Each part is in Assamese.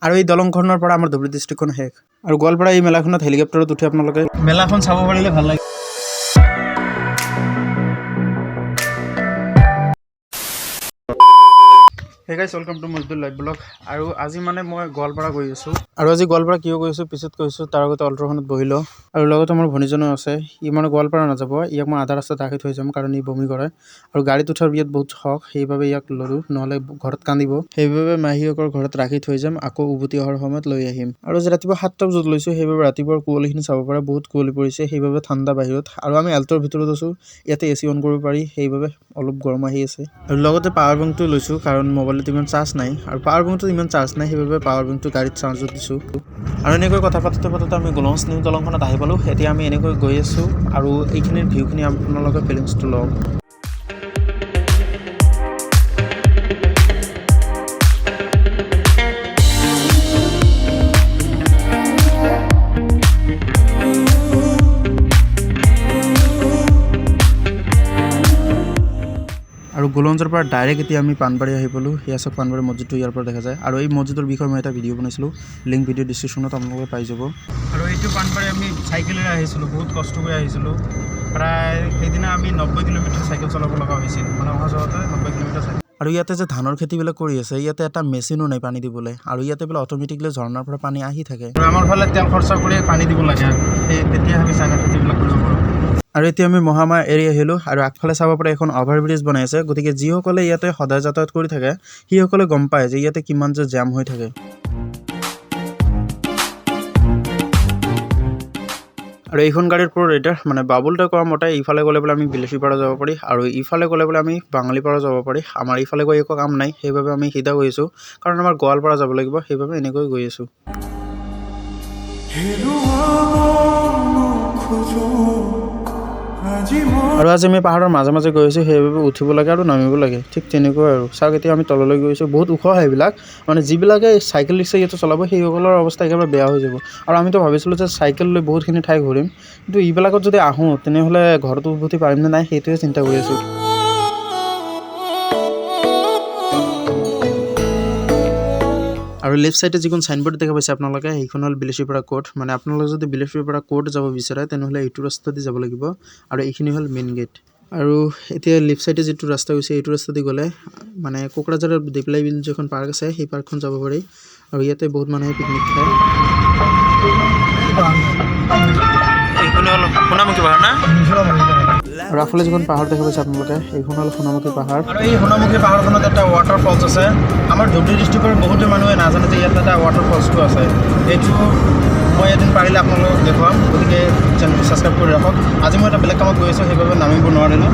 আৰু এই দলংখনৰ পৰা আমাৰ ধুবুৰী ডিষ্ট্ৰিক্টখন শেষ। আৰু গোৱালপাৰা এই মেলাখনত হেলিকপ্টাৰত উঠি আপোনালোকে মেলাখন চাব পাৰিলে ভাল লাগে। Hey guys, welcome to Majdul live blog. আৰু আজি মানে মই গোৱালপাৰা গৈ আছোঁ। আৰু আজি গোৱালপাৰা কিয় গৈ আছোঁ পিছত কৈছোঁ, তাৰ আগতে অল্ট্ৰখনত বহি লওঁ। আৰু লগতে মোৰ ভনীজনো আছে, ই মানে গোৱালপাৰা নাযাব, ইয়াক মই আধা ৰাস্তাত ৰাখি থৈ যাম, কাৰণ ই বমি কৰে। আৰু গাড়ীত উঠাৰ বিৰাট বহুত শখ, সেইবাবে ইয়াক ল'লোঁ, নহ'লে ঘৰত কান্দিব। সেইবাবে মাহীয়েকৰ ঘৰত ৰাখি থৈ যাম, আকৌ উভতি অহাৰ সময়ত লৈ আহিম। আৰু আজি ৰাতিপুৱা 7টা বজাত লৈছোঁ, সেইবাবে ৰাতিপুৱাৰ কুঁৱলীখিনি চাব পাৰে, বহুত কুঁৱলী পৰিছে, সেইবাবে ঠাণ্ডা বাহিৰত। আৰু আমি এল্টৰ ভিতৰত আছোঁ, ইয়াতে এ চি অন কৰিব পাৰি, সেইবাবে অলপ গৰম আহি আছে। আৰু লগতে পাৱাৰ বেংকটো লৈছোঁ, কাৰণ মোবাইলত ইমান চাৰ্জ নাই আৰু পাৱাৰ বেংকটোত ইমান চাৰ্জ নাই, সেইবাবে পাৱাৰ বেংকটো গাড়ীত চাৰ্জত দিছোঁ। আৰু এনেকৈ কথা পাতোঁতে পাতোঁতে আমি গোলঞ্জ নিউ দলংখনত আহি পালোঁ। এতিয়া আমি এনেকৈ গৈ আছোঁ আৰু এইখিনিৰ ভিউখিনি আপোনালোকে ফিলিংছটো লওক। আৰু গোলঞ্জৰ পৰা ডাইৰেক্ট এতিয়া আমি পাণবাৰী আহি পালোঁ। সেয়া চাওক, পাণবাৰী মছজিদটো ইয়াৰ পৰা দেখা যায়। আৰু এই মছজিদৰ বিষয়ে মই এটা ভিডিঅ' বনাইছিলোঁ, লিংক ভিডিঅ' ডিছক্ৰিপশ্যনত আপোনালোকে পাই যাব। আৰু এইটো পাণবাৰী আমি চাইকেলেৰে আহিছিলোঁ, বহুত কষ্ট কৰি আহিছিলোঁ। প্ৰায় সেইদিনা আমি 90 কিলোমিটাৰ চাইকেল চলাব লগা হৈছিল, মানে অহা যোৱাতে 90 কিলোমিটাৰ চাইকেল। আৰু ইয়াতে যে ধানৰ খেতিবিলাক কৰি আছে, ইয়াতে এটা মেচিনো নাই পানী দিবলৈ। আৰু ইয়াতে বোলে অট'মেটিকলি ঝৰ্ণাৰ পৰা পানী আহি থাকে। আৰু আমাৰ ফালে তেল খৰচা কৰি পানী দিব লাগে, সেই তেতিয়া আমি চাইনা খেতিবিলাক কৰিব পাৰোঁ। আৰু এতিয়া আমি মহামায়া এৰি আহিলোঁ আৰু আগফালে চাব পাৰে এখন অভাৰ ব্ৰিজ বনাই আছে। গতিকে যিসকলে ইয়াতে সদায় যাতায়াত কৰি থাকে, সেইসকলে গম পায় যে ইয়াতে কিমান যে জাম হৈ থাকে। আৰু এইখন গাড়ীৰ পুৰ ৰেডাৰ মানে বাবুলতে কোৱা মতে ইফালে গ'লে বোলে আমি বিলাসীপাৰা যাব পাৰি আৰু ইফালে গ'লে বোলে আমি বাঙালীপাৰা যাব পাৰি। আমাৰ ইফালে গৈ একো কাম নাই, সেইবাবে আমি সিধা গৈ আছোঁ, কাৰণ আমাৰ গোৱালপাৰা যাব লাগিব, সেইবাবে এনেকৈ গৈ আছোঁ। হেৰুৱাব নোখোজো আজি মই। আৰু আজি আমি পাহাৰৰ মাজে মাজে গৈ আছোঁ, সেইবাবে উঠিব লাগে আৰু নামিব লাগে, ঠিক তেনেকুৱা। আৰু চাওক, এতিয়া আমি তললৈ গৈ আছোঁ, বহুত ওখ সেইবিলাক। মানে যিবিলাকে চাইকেল ৰিক্সা ইয়াতে চলাব, সেইসকলৰ অৱস্থা একেবাৰে বেয়া হৈ যাব। আৰু আমিতো ভাবিছিলোঁ যে চাইকেল লৈ বহুতখিনি ঠাই ঘূৰিম, কিন্তু এইবিলাকত যদি আহোঁ তেনেহ'লে ঘৰত উভতি পাৰিম নে নাই, সেইটোৱে চিন্তা কৰি আছোঁ। আৰু লেফ্ট ছাইডে যিখন চাইনবোৰ্ড দেখা পাইছে আপোনালোকে, সেইখন হ'ল বিলাসীপাৰা কোৰ্ট। মানে আপোনালোকে যদি বিলাসীপাৰা কোৰ্ট যাব বিচাৰে, তেনেহ'লে এইটো ৰাস্তা দি যাব লাগিব। আৰু এইখিনি হ'ল মেইন গেট। আৰু এতিয়া লেফ্ট ছাইডে যিটো ৰাস্তা গৈছে, এইটো ৰাস্তা দি গ'লে মানে কোকৰাঝাৰৰ দীপলাই বিল যিখন পাৰ্ক আছে, সেই পাৰ্কখন যাব পাৰি। আৰু ইয়াতে বহুত মানুহে পিকনিক খায়। এইখন হ'ল সোণামুখী পাহাৰ না? আৰু আগফালে যিখন পাহাৰ দেখা পাইছে আপোনালোকে, এইখন হ'ল সোণামুখী পাহাৰ। আৰু এই সোণামুখী পাহাৰখনত এটা ৱাটাৰ ফলছ আছে। আমাৰ ধুবুৰী ডিষ্ট্ৰিক্টৰ বহুতো মানুহে নাজানে যে ইয়াত এটা ৱাটাৰ ফলছটো আছে। এইটো মই এদিন পাৰিলে আপোনালোকক দেখুৱাম, গতিকে চেনেলটো ছাবস্ক্ৰাইব কৰি ৰাখক। আজি মই এটা বেলেগ কামত গৈ আছোঁ, সেইবাবে নামিব নোৱাৰিলোঁ।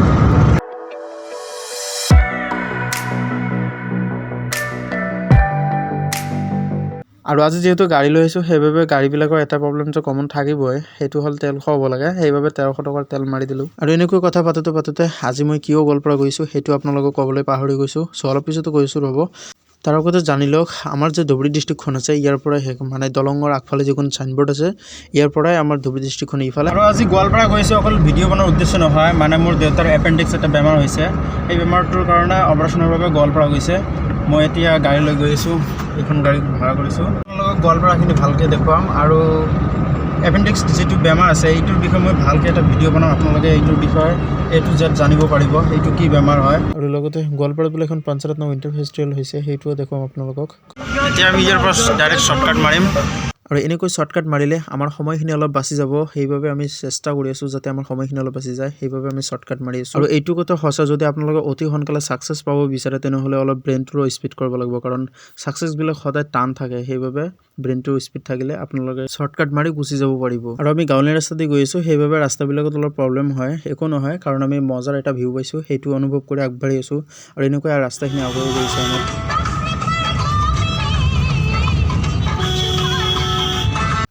আৰু আজি যিহেতু গাড়ী লৈ আহিছোঁ, সেইবাবে গাড়ীবিলাকৰ এটা প্ৰব্লেমটো কমন থাকিবই, সেইটো হ'ল তেল খুৱাব লাগে। সেইবাবে 1300 টকাৰ তেল মাৰি দিলোঁ। আৰু এনেকৈ কথা পাতোঁতে পাতোঁতে আজি মই কিয় গোৱালপাৰা গৈছোঁ, সেইটো আপোনালোকক ক'বলৈ পাহৰি গৈছোঁ। চ' অলপ পিছতো কৈছোঁ, ৰ'ব। তাৰ আগতে জানি লওক, আমাৰ যে ধুবুৰী ডিষ্ট্ৰিক্টখন আছে, ইয়াৰ পৰাই শেষ, মানে দলঙৰ আগফালে যিখন চাইনবোৰ্ড আছে, ইয়াৰ পৰাই আমাৰ ধুবুৰী ডিষ্ট্ৰিক্টখন ইফালে। আৰু আজি গোৱালপাৰা গৈছোঁ অকল ভিডিঅ' বনোৱাৰ উদ্দেশ্য নহয়, মানে মোৰ দেউতাৰ এপেণ্ডিক্স এটা বেমাৰ হৈছে। সেই বেমাৰটোৰ কাৰণে অপাৰেশ্যনৰ বাবে গোৱালপাৰা গৈছে। মই এতিয়া গাড়ী লৈ গৈ আছোঁ, এইখন গাড়ী ভাড়া কৰিছোঁ। আপোনালোকক গোৱালপাৰাখিনি ভালকৈ দেখুৱাম আৰু এপেণ্ডিক্স যিটো বেমাৰ আছে, এইটোৰ বিষয়ে মই ভালকৈ এটা ভিডিঅ' বনাম। আপোনালোকে এইটোৰ বিষয়ে এ টু জেড জানিব পাৰিব, এইটো কি বেমাৰ হয়। আৰু লগতে গোৱালপাৰাত বোলে এখন পঞ্চৰত্ন উইণ্টাৰ ফেষ্টিভেল হৈছে, সেইটোও দেখুৱাম আপোনালোকক। এতিয়া আমি ইয়াৰ পৰা ডাইৰেক্ট শ্বৰ্টকাট মাৰিম। আৰু এনেকৈ শ্বৰ্টকাট মাৰিলে আমাৰ সময়খিনি অলপ বাচি যাব। সেইবাবে আমি চেষ্টা কৰি আছোঁ যাতে আমাৰ সময়খিনি অলপ বাচি যায়, সেইবাবে আমি শ্বৰ্টকাট মাৰি আছোঁ। আৰু এইটো কথা সঁচা, যদি আপোনালোকে অতি সোনকালে ছাকচেছ পাব বিচাৰে, তেনেহ'লে অলপ ব্ৰেইনটোৰো স্পীড কৰিব লাগিব, কাৰণ ছাকচেছবিলাক সদায় টান থাকে। সেইবাবে ব্ৰেইনটো স্পীড থাকিলে আপোনালোকে শ্বৰ্টকাট মাৰি গুচি যাব পাৰিব। আৰু আমি গাঁৱলীয়া ৰাস্তা দি গৈ আছোঁ, সেইবাবে ৰাস্তাবিলাকত অলপ প্ৰব্লেম হয়। একো নহয়, কাৰণ আমি মজাৰ এটা ভিউ পাইছোঁ, সেইটো অনুভৱ কৰি আগবাঢ়ি আছোঁ। আৰু এনেকৈ ৰাস্তাখিনি আগুৱাই গৈছে আমাৰ।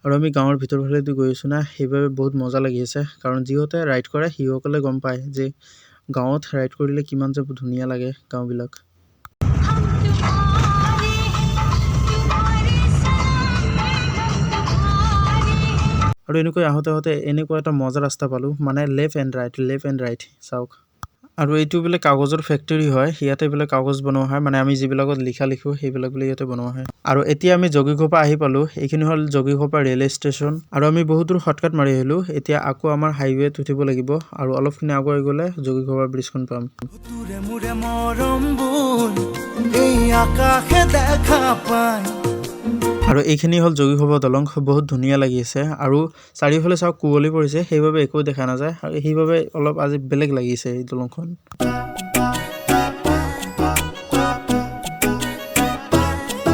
আৰু আমি গাঁৱৰ ভিতৰ ফালেদি গৈ আছোঁ না, সেইবাবে বহুত মজা লাগি আছে, কাৰণ যিহঁতে ৰাইড কৰে সিসকলে গম পায় যে গাঁৱত ৰাইড কৰিলে কিমান যে ধুনীয়া লাগে গাঁওবিলাক। हम तुम्हारे तुम्हारे संग तुम्हारे। আৰু এনেকৈ আহোঁতে আহোঁতে এনেকুৱা এটা মজা ৰাস্তা পালোঁ, মানে left and right, left and right. চাওক। আৰু এইটো বোলে কাগজৰ ফেক্টৰী হয়। ইয়াতে বোলে কাগজ বনোৱা হয়, মানে আমি যিবিলাকত লিখা লিখোঁ সেইবিলাক বোলে ইয়াতে বনোৱা হয়। আৰু এতিয়া আমি যোগীঘোপা আহি পালোঁ। এইখিনি হ'ল যোগীঘোপা ৰেলৱে ষ্টেচন। আৰু আমি বহুত দূৰ শ্বৰ্টকাট মাৰি আহিলোঁ। এতিয়া আকৌ আমাৰ হাইৱেত উঠিব লাগিব আৰু অলপখিনি আগুৱাই গ'লে যোগীঘোপা ব্ৰিজখন পাম। তোৰে মোৰে মৰমবোৰ এই আকাশে দেখা পায়। আৰু এইখিনি হ'ল যোগীঘোপা দলং, বহুত ধুনীয়া লাগি আছে। আৰু চাৰিওফালে চাওক কুঁৱলী পৰিছে, সেইবাবে একো দেখা নাযায় আৰু সেইবাবে অলপ আজি বেলেগ লাগিছে এই দলংখন।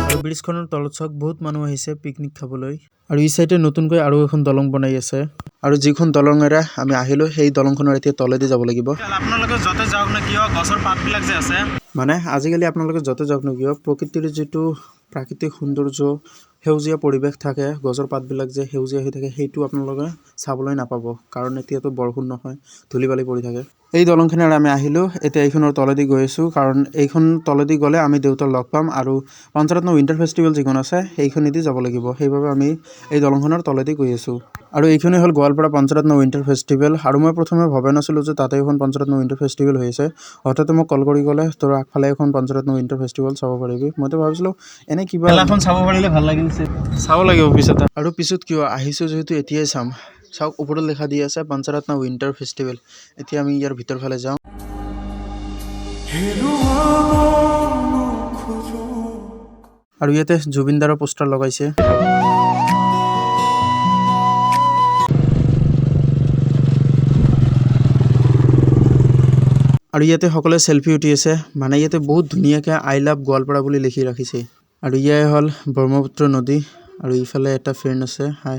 আৰু ব্ৰিজখনৰ তলত চাওক বহুত মানুহ আহিছে পিকনিক খাবলৈ। আৰু এই চাইডে নতুনকৈ আৰু এখন দলং বনাই আছে। আৰু যিখন দলঙেৰে আমি আহিলোঁ সেই দলংখনৰ এতিয়া তলেদি যাব লাগিব। আপোনালোকে য'তে যাওক না কিয়, গছৰ পাতবিলাক যে আছে, মানে আজিকালি আপোনালোকে য'তে যাওক না কিয়, প্ৰকৃতিৰ যিটো প্ৰাকৃতিক সৌন্দৰ্য, সেউজীয়া পৰিৱেশ থাকে, গছৰ পাতবিলাক যে সেউজীয়া হৈ থাকে, সেইটো আপোনালোকে চাবলৈ নাপাব, কাৰণ এতিয়াতো বৰষুণ নহয়, ধূলি বালি পৰি থাকে। এই দলংখনেৰে আমি আহিলোঁ, এতিয়া এইখনৰ তলেদি গৈ আছোঁ, কাৰণ এইখন তলেদি গ'লে আমি দেউতাক লগ পাম। আৰু পঞ্চৰত্ন উইণ্টাৰ ফেষ্টিভেল যিখন আছে সেইখনেদি যাব লাগিব, সেইবাবে আমি এই দলংখনৰ তলেদি গৈ আছোঁ। আৰু এইখনেই হ'ল গোৱালপাৰা পঞ্চৰত্ন উইণ্টাৰ ফেষ্টিভেল। আৰু মই প্ৰথমে ভবা নাছিলোঁ যে তাতে এখন পঞ্চৰত্ন উইণ্টাৰ ফেষ্টিভেল হৈ আছে। হঠাতে মোক কল কৰি ক'লে, তোৰ আগফালে এখন পঞ্চৰত্ন উইণ্টাৰ ফেষ্টিভেল চাব পাৰিবি। মইতো ভাবিছিলোঁ এনে কিবা মেলাখন চাব পাৰিলে ভাল লাগিছে। চাব লাগিব পিছত। আৰু পিছত কিয় আহিছোঁ যিহেতু এতিয়াই চাম। চাওক, ওপৰত লেখা দি আছে পঞ্চৰত্ন উইণ্টাৰ ফেষ্টিভেল। এতিয়া আমি ইয়াৰ ভিতৰ ফালে যাওঁ। হেৰুৱাব নোখোজো। আৰু ইয়াতে জুবিনদাৰৰ পোষ্টাৰ লগাইছে। আৰু ইয়াতে সকলোৱে চেলফি উঠি আছে, মানে ইয়াতে বহুত ধুনীয়াকৈ I love Goalpara বুলি লিখি ৰাখিছে। আৰু ইয়াই হ'ল ব্ৰহ্মপুত্ৰ নদী। আৰু ইফালে এটা ফ্ৰেণ্ড আছে, হাই।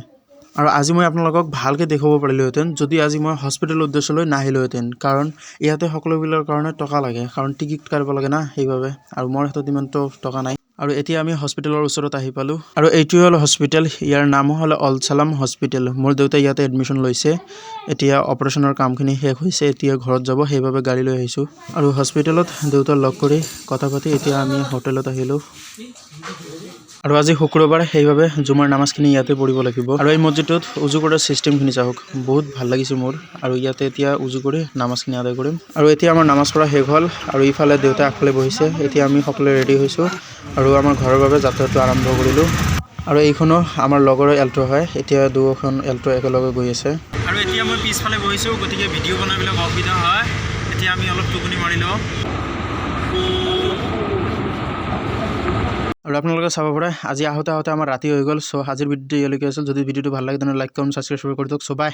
আৰু আজি মই আপোনালোকক ভালকৈ দেখুৱাব পাৰিলোহেঁতেন যদি আজি মই হস্পিটেলৰ উদ্দেশ্যলৈ নাহিলোহেঁতেন, কাৰণ ইয়াতে সকলোবিলাকৰ কাৰণে টকা লাগে, কাৰণ টিকিট কাটিব লাগে না, সেইবাবে। আৰু মোৰ হাতত ইমানটো টকা নাই। আৰু এতিয়া আমি হস্পিটেলৰ ওচৰত আহি পালোঁ। আৰু এইটোৱে হ'ল হস্পিটেল, ইয়াৰ নামো হ'ল অল চালাম হস্পিটেল। মোৰ দেউতাই ইয়াতে এডমিশ্যন লৈছে। এতিয়া অপাৰেশ্যনৰ কামখিনি শেষ হৈছে, এতিয়া ঘৰত যাব, সেইবাবে গাড়ী লৈ আহিছোঁ। আৰু হস্পিটেলত দেউতাক লগ কৰি কথা পাতি এতিয়া আমি হোটেলত আহিলোঁ। আৰু আজি শুক্ৰবাৰ, সেইবাবে জুমাৰ নামাজখিনি ইয়াতে পঢ়িব লাগিব। আৰু এই মছজিদটোত উজু কৰাৰ চিষ্টেমখিনি চাওক, বহুত ভাল লাগিছে মোৰ। আৰু ইয়াতে এতিয়া উজু কৰি নামাজখিনি আদায় কৰিম। আৰু এতিয়া আমাৰ নামাজ পঢ়া শেষ হ'ল। আৰু ইফালে দেউতা আগফালে বহিছে। এতিয়া আমি সকলোৱে ৰেডি হৈছোঁ আৰু আমাৰ ঘৰৰ বাবে যাত্ৰাটো আৰম্ভ কৰিলোঁ। আৰু এইখনো আমাৰ লগৰে এল্ট' হয়। এতিয়া দুখন এল্ট' একেলগে গৈ আছে। আৰু এতিয়া মই পিছফালে বহিছোঁ, গতিকে ভিডিঅ' বনাবলৈ অসুবিধা হয়। এতিয়া আমি অলপ টোপনি মাৰি লওঁ। আৰু আপোনালোকে চাব পাৰে, আজি আহোঁতে আহোঁতে আমাৰ ৰাতি হৈ গ'ল। চ' আজিৰ ভিডিঅ'টো ইয়ালৈকে আছিল। যদি ভিডিঅ'টো ভাল লাগে, তেনেহ'লে লাইক, কমেণ্ট, ছাবস্ক্ৰাইব কৰি দিয়ক। চ' বাই।